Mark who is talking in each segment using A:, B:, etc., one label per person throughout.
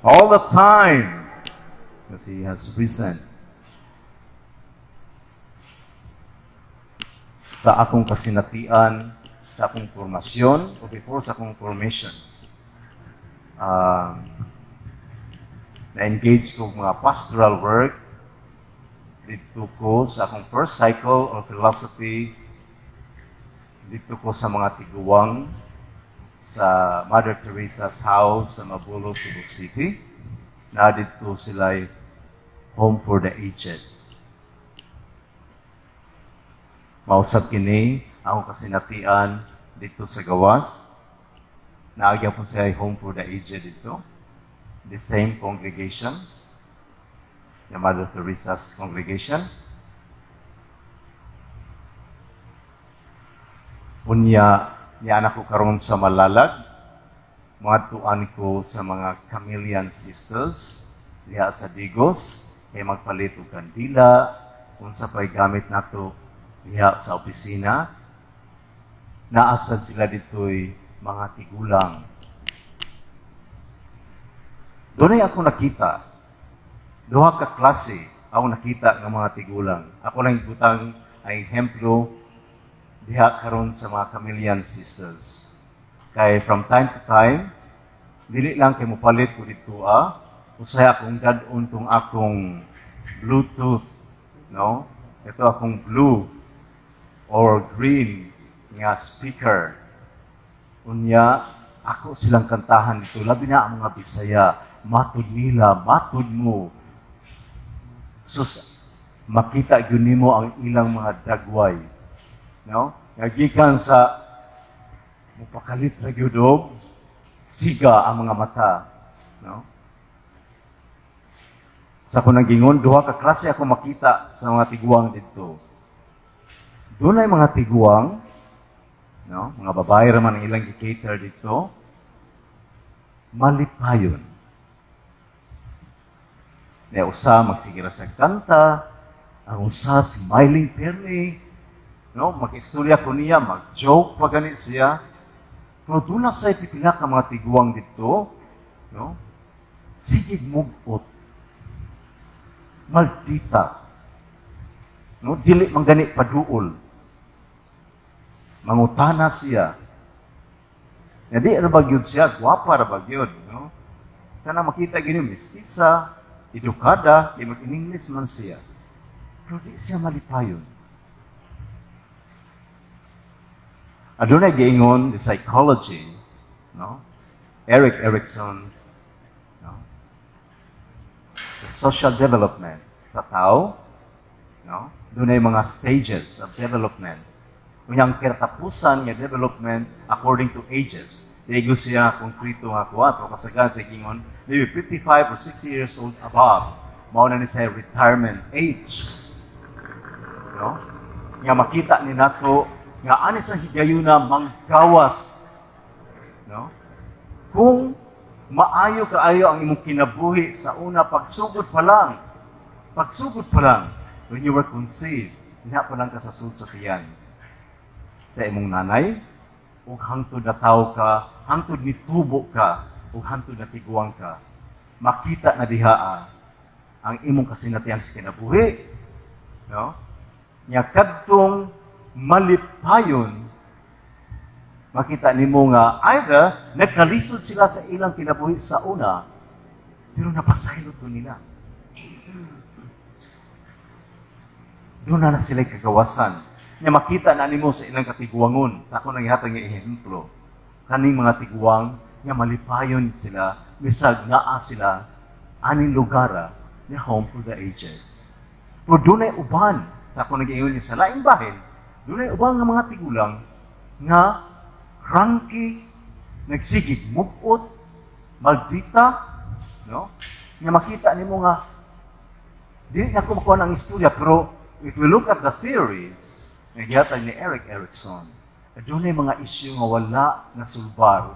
A: All the time. Because He has risen. Sa akong kasinatian, sa akong formasyon, o before sa akong formation, na-engage ko mga pastoral work didto ko sa akong first cycle of philosophy, didto ko sa mga tiguang sa Mother Teresa's house sa Mabolo, Cebu City, na didto sila home for the aged. Mausab kini ako kasinatian didto sa gawas. Naagya po siya home for the aged didto. The same congregation, the Mother Teresa's congregation. Unya, niya ko karon sa Malalag, matuan ko sa mga Camillian Sisters diha sa Digos, kay magpalit og kandila, unsa pa'y gamit nato diha sa opisina. Naasad sila dito'y mga tigulang. Dunay ako nakita, duha ka klase ako nakita ng mga tigulang. Ako lang ibutang ang ehemplo diha karon sa mga Camillian Sisters. Kay from time to time, dili lang kay mopalit ko didto ah, usahay akong dad-on tong akong Bluetooth, no? Ito akong blue or green nga speaker. Unya, ako silang kantahan didto. Labi na ang mga Bisaya. Matud nila, matud mo. Sus, makita gyud nimo ang ilang mga dagway. No? Nga gikan sa mupakalit ra gyud og siga ang mga mata. No? Sa akong nagingon, duha ka klase ako makita sa mga tiguang didto. Dunay mga tiguang, no? Mga babae raman ang ilang gi-cater didto, malipayon. Na usa magsige ra sa kanta, ang usa smiling permi, no? Mag-istorya ko niya, mag-joke pa gani siya. Pero duna sa pipila ka mga tiguang didto, no? Sige mugot. Maldita. No, dili man gani paduol. Mangutana siya. Nga di ra ba gyud siya, gwapa ra ba gyud, no? Kana makita gyud mestiza, edukada, kay mag-English man siya. Pero di siya malipayon. Adunay giingon the psychology, no? Erik Erikson's, no? The social development sa tao, no? Dunay mga stages of development. Unya ang katapusan nga development according to ages. Di siya konkreto nga kuha, pero kasagaran sa giingon, maybe 55 or 60 years old above, mao na ni sa retirement age. No? Nga makita ni nato nga ani sa higayuna manggawas. No? Kung maayo kaayo ang imong kinabuhi sa una, pagsugod pa lang, pagsugod pa lang, when you were conceived, diha pa lang ka sa sulod sa tiyan sa imong nanay, ug hangtod na tao ka, hangtod ni tubo ka, ug hangtod na tiguang ka, makita na diha ang imong kasinatian sa kinabuhi. No? Nya kadtong malipayon, makita nimo nga either nagkalisod sila sa ilang kinabuhi sa una, pero napasaylo to nila. Doon na na sila kagawasan. Nya makita na nimo sa ilang katiguangon. Sa ako nang ihatag nga ehemplo, kaning mga tiguang nga malipayon sila, bisag naa sila aning lugara ni home for the aged. Pero dunay uban, sa ako nag-ingon sa laing bahin, dunay uban nga mga tigulang nga cranky, nagsigig mugot, maldita, no? Nga makita nimo nga dili na ko makuha ang istorya, pero if we look at the theories nga gihatag ni Erik Erikson, dunay mga issue nga wala na sulbar,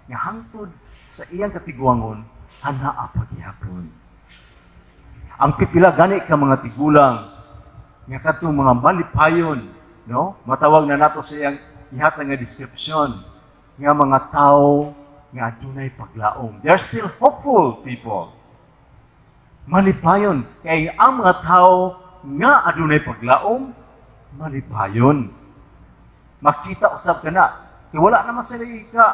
A: nga hangtod sa iyang katiguangon, anaa paghihapon. Ang pipila gani ka mga tigulang nga kadtong mga malipayon, no? Matawag na nato sa iyang ihatag nga description nga mga tao nga adunay paglaom. They are still hopeful people. Malipayon kay ang mga tao nga adunay paglaom, malipayon. Makita usab kana. Kay wala naman sila ika,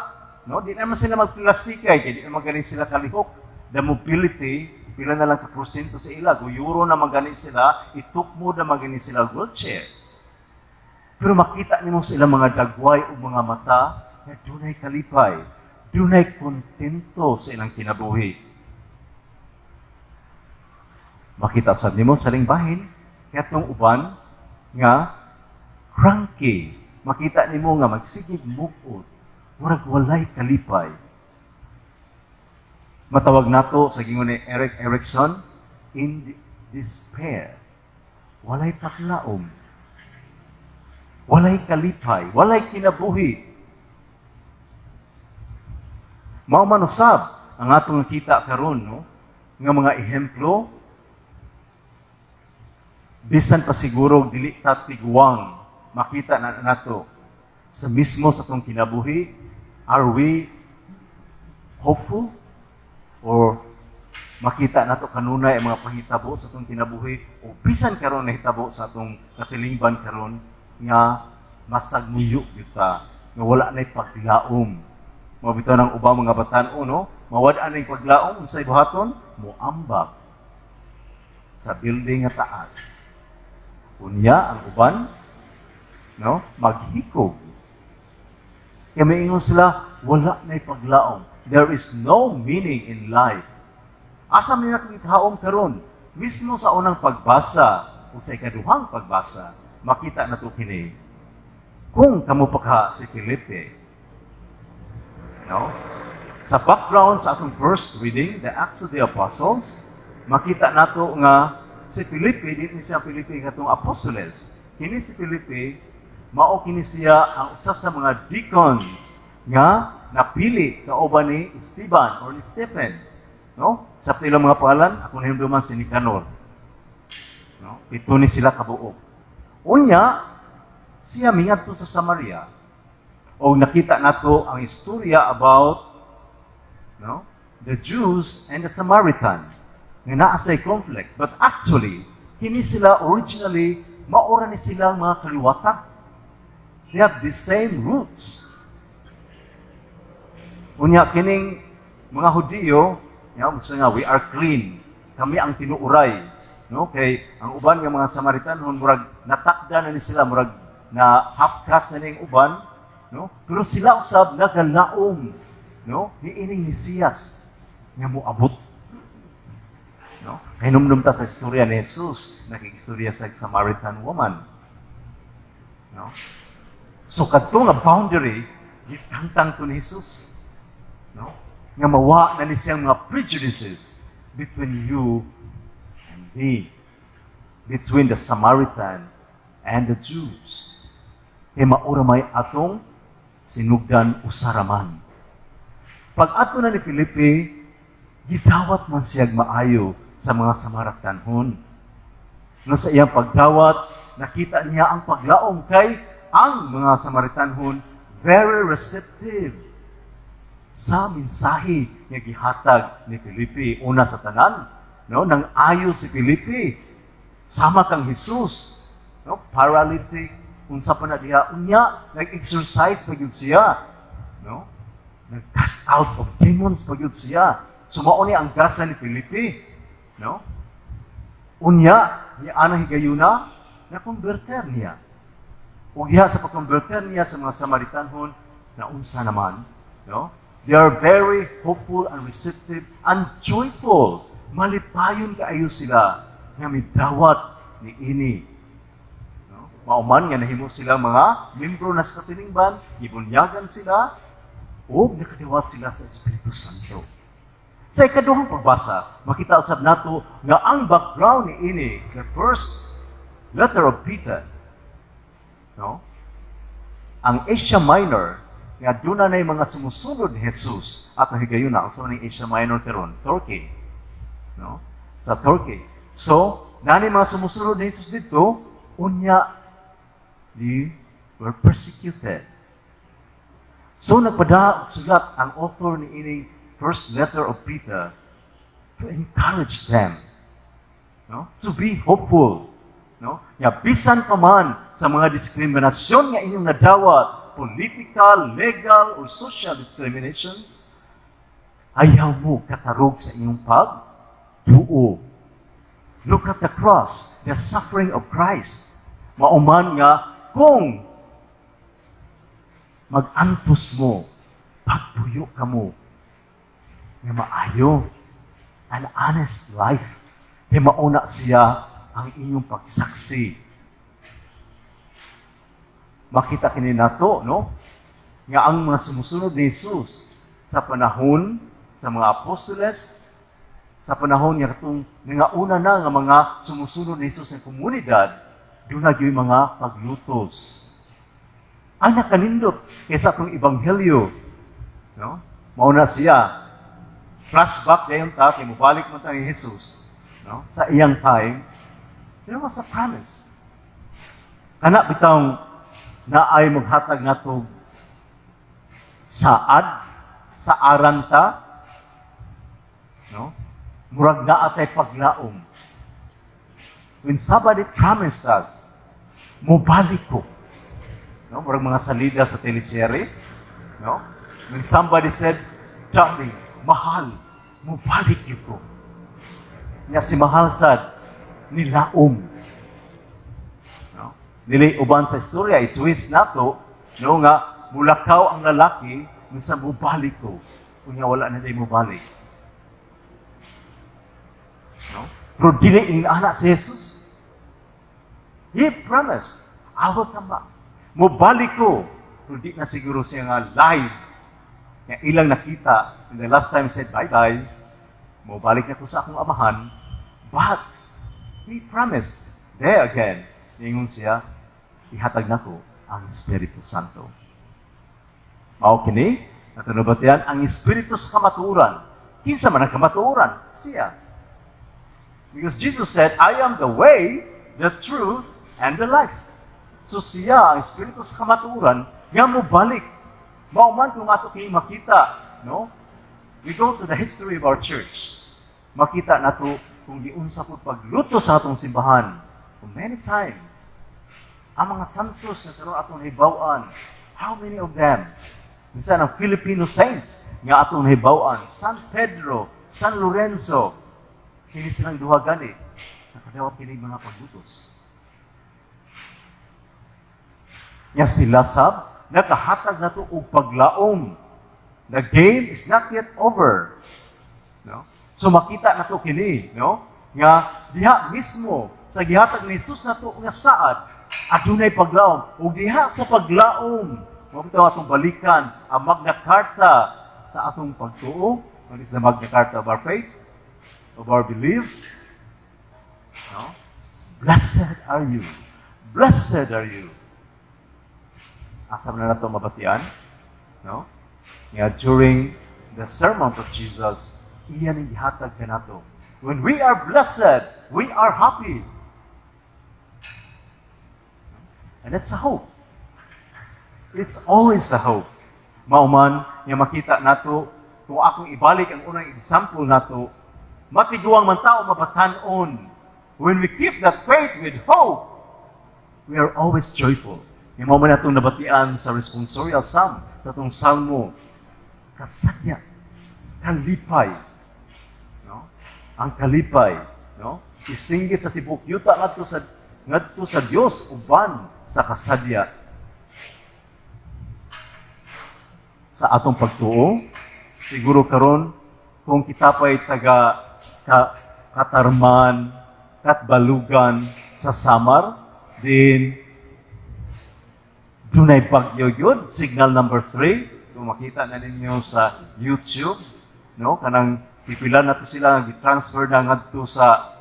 A: no? Di naman sila magplastikay kay di naman gani sila kalihok. The mobility, pila na lang ka porsyento sa ila, guyuro na man gani sila, itukmo na man gani sila wheelchair. Pero makita nimo sa ilang mga dagway o mga mata nga dunay kalipay, dunay kontento sa ilang kinabuhi. Makita sad nimo sa laing bahin, katong uban nga cranky. Makita nimo nga magsigig mug-ot, murag walay kalipay. Matawag nato sa gingon ni Erik Erikson, in despair. Walay paglaom. Walay kalipay, walay kinabuhi. Mao man usab ang atong nakita karon, no, nga mga ehemplo, bisan pa siguro dili ta tiguang, makita na nato sa mismo sa atong kinabuhi. Are we hopeful or makita nato kanunay ang mga panghitabo sa atong kinabuhi o bisan karon nahitabo sa atong katilingban karon nga masag muyo gyud ta nga wala nay paglaom? Mao bitaw ng ubang mga batan-o, no, mawad-an ning paglaom, unsay buhaton? Muambak sa building nga taas. Unya ang uban, no, maghikog. Kaya maingon sila, wala nay paglaom. There is no meaning in life. Asa man nakithaom karon? Mismo sa unang pagbasa o sa ikaduhang pagbasa, makita nato kini. Kung kamo pa ka si Felipe, no? Sa background sa atong first reading, the Acts of the Apostles, makita nato nga si Felipe, di ni siya Felipe katong apostoles. Kini si Felipe, mao kini siya ang usa sa mga deacons nga napili kauban ni Esteban or ni Stephen. No? Sa ilang mga pangalan, ako nahinumduman si Nicanor. No? Ito ni sila kabuok. Unya, siya mingadto sa Samaria. O nakita nato ang istorya about, no, the Jews and the Samaritan nga naa say conflict. But actually, kini sila originally mao ra ni sila mga kaliwata. They have the same roots. Unya kining mga Hudiyo, gusto nga we are clean. Kami ang tinuuray. No? Kay ang uban nga mga Samaritanhon murag natakda na ni sila, murag na half caste na ning uban, no? Pero sila usab nagalaom, no, niining Mesiyas nga moabot. No? Kahinumdum ta sa istorya ni Jesus, nakikistorya sa Samaritan woman. No? So kadto nga boundary gitangtang to ni Jesus. No? Nga mawa na ni siyang mga prejudices between you and me. Between the Samaritan and the Jews. Kay mao ra may atong sinugdan, usa ra man. Pag ato na ni Felipe, gidawat man siyag maayo sa mga Samaritanhon. No, sa iyang pagdawat, nakita niya ang paglaom kay ang mga Samaritanhon very receptive sa mensahe nga gihatag ni Felipe. Una sa tanan, no, nang ayo si Felipe sama kang Jesus, no, paralytic, unsa pa na diha, unya nag-exorcise pa gyud siya, no? Nag-cast out of demons pa gyud siya. So mao ni ang gasa ni Felipe, no? Unya, ni anang higayuna, na converter niya. Ug diha sa pag-converter niya sa mga Samaritanhon, na unsa naman, no? They are very hopeful and receptive and joyful. Malipayon kaayo sila nga midawat ni ini. No? Mao man nga nahimo sila mga membro na sa katilingban, gibunyagan sila, ug nakadiwat sila sa Espiritu Santo. Sa ikaduhang pagbasa, makita usab nato nga ang background ni ini, the first letter of Peter, no? Ang Asia Minor, nga doon na mga sumusunod ni Jesus at nahigayon na, ang ning Asia Minor karon, Turkey. No? Sa Turkey. So, nani mga sumusunod ni Jesus dito, unya, they were persecuted. So nagpada sulat ang author ni ining first letter of Peter to encourage them, no? To be hopeful, no? Nga bisan pa man sa mga diskriminasyon nga inyong nadawat, political, legal, or social discriminations, ayaw mo katarog sa inyong pagtuo. Look at the cross, the suffering of Christ. Mao man nga kung mag-antos mo, pagpuyo kamo nga maayo, an honest life. Kay mao na siya ang inyong pagsaksi. Makita kini nato, no? Nga ang mga sumusunod ni Jesus sa panahon sa mga apostoles, sa panahon nga katong nga una na nga mga sumusunod ni Jesus sa komunidad, duna gyud mga paglutos. Ang nakanindot kaysa atong ebanghelyo, no? Mao na siya. Flashback dayon ta kay mobalik man ta ni Jesus, no? Sa iyang time, there was a promise. Kana bitawng naay maghatag nato saad sa aranta, no? Murag naa tay paglaom. When somebody promised us, "Mobalik ko." No? Murag mga salida sa teleserye. No? When somebody said, "Darling, mahal, mobalik gyud ko." Nya si mahal sad, nilaom. No? Dili uban sa istorya, i-twist nato, no, nga mulakaw ang lalaki, minsan "Mobalik ko." Unya wala na diay mobalik. No? Pero dili ingana si Jesus. He promised, "I will come back. Mobalik ko." Pero di na siguro siya nga live. Nga ilang nakita, and the last time said, "Bye-bye. Mobalik na ko sa akong amahan." But he promised, there again, ingon siya, "Ihatag nako ang Espiritu Santo." Mao kini, natanubatian, ang Espiritu sa kamatuoran. Kinsa man ang kamatuoran? Siya. Because Jesus said, "I am the way, the truth, and the life." So siya, ang Espiritu sa kamatuoran, nga mobalik. Mao man kung ato kini makita, no? We go to the history of our church. Makita nato kung giunsa po pagluto sa atong simbahan. Kung many times, ang mga santos na karon atong nahibaw-an, how many of them? Minsan ang Filipino saints nga atong nahibaw-an, San Pedro, San Lorenzo, kini silang duha gani, nakadawat kini mga paglutos. Nga sila sab, nakahatag nato og paglaom. The game is not yet over. No? So makita nato kini, no? Nga diha mismo sa gihatag ni Jesus nato nga saad, adunay paglaom. Ug diha sa paglaom, mao bitaw atong balikan ang Magna Carta sa atong pagtuo. What is the Magna Carta of our faith? Of our belief? No? Blessed are you. Blessed are you. Asa man na nato mabatian? No? Nga during the sermon of Jesus, iya ning gihatag kanato. When we are blessed, we are happy. And it's a hope. It's always a hope. Mao man nga makita nato kung akong ibalik ang unang example nato, matiguang man tao mabatan-on. When we keep that faith with hope, we are always joyful. Yung mao man atong nabatian sa responsorial psalm, sa atong salmo, kasadya, kalipay. No? Ang kalipay, no? Isinggit sa tibuok yuta ngadto sa Dios uban sa kasadya. Sa atong pagtuo, siguro karon kung kita pa'y taga Katarman, Katbalugan sa Samar, din dunay bagyo yun, signal number 3. Kung makita na ninyo sa YouTube, no, kanang pipila na to sila gi-transfer na ngadto sa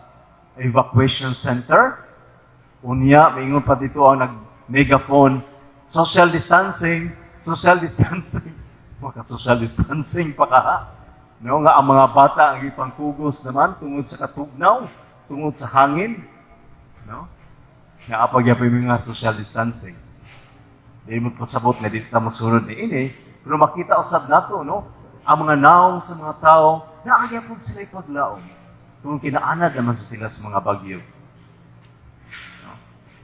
A: evacuation center. Unya, maingon pa dito ang nag-megaphone, "Social distancing, social distancing." Maka social distancing pa ka. No, nga ang mga bata ang ipangkugos naman tungod sa katugnaw, tungod sa hangin. No? Nga apag yapay mga social distancing. Di mo pasabot nga dito ta mosunod ni ini, pero Pero makita usab nato, no? Ang mga naong sa mga tao, naa gyapon sila paglaom. Kung kinaanad naman sa sila sa mga bagyo. No?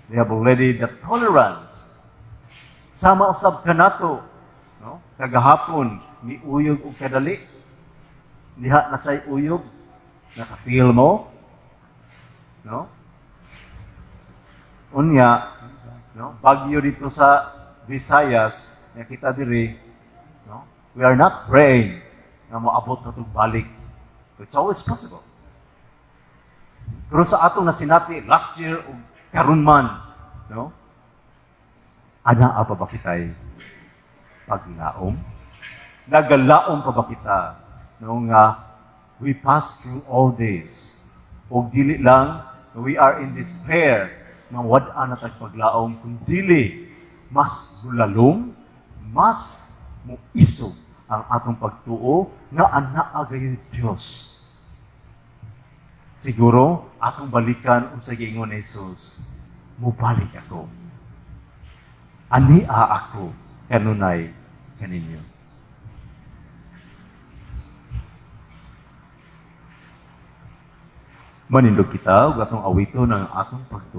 A: They have already the tolerance. Sama usab kanato, no? Kagahapon, ni uyog og kadali. Diha na say uyog, naka-feel mo, no? Unya, no? Bagyo dito sa Visayas, nakita diri, no? We are not praying na moabot na itong balik. It's always possible. Pero sa atong nasinati last year ug karon man, no? Anaa pa ba kita'y paglaom? Nagalaom pa ba kita, no, nga we pass through all this? Og dili lang we are in despair nga wad-an na tag paglaom, kun dili mas mulalom, mas muisog ang atong pagtuo nga anaa gayud Dios. Siguro atong balikan unsa giingon ni Jesus: "Mubalik ako. Ania ako kanunay kaninyo." Manindog kita ug atong awiton ang atong pagtuo.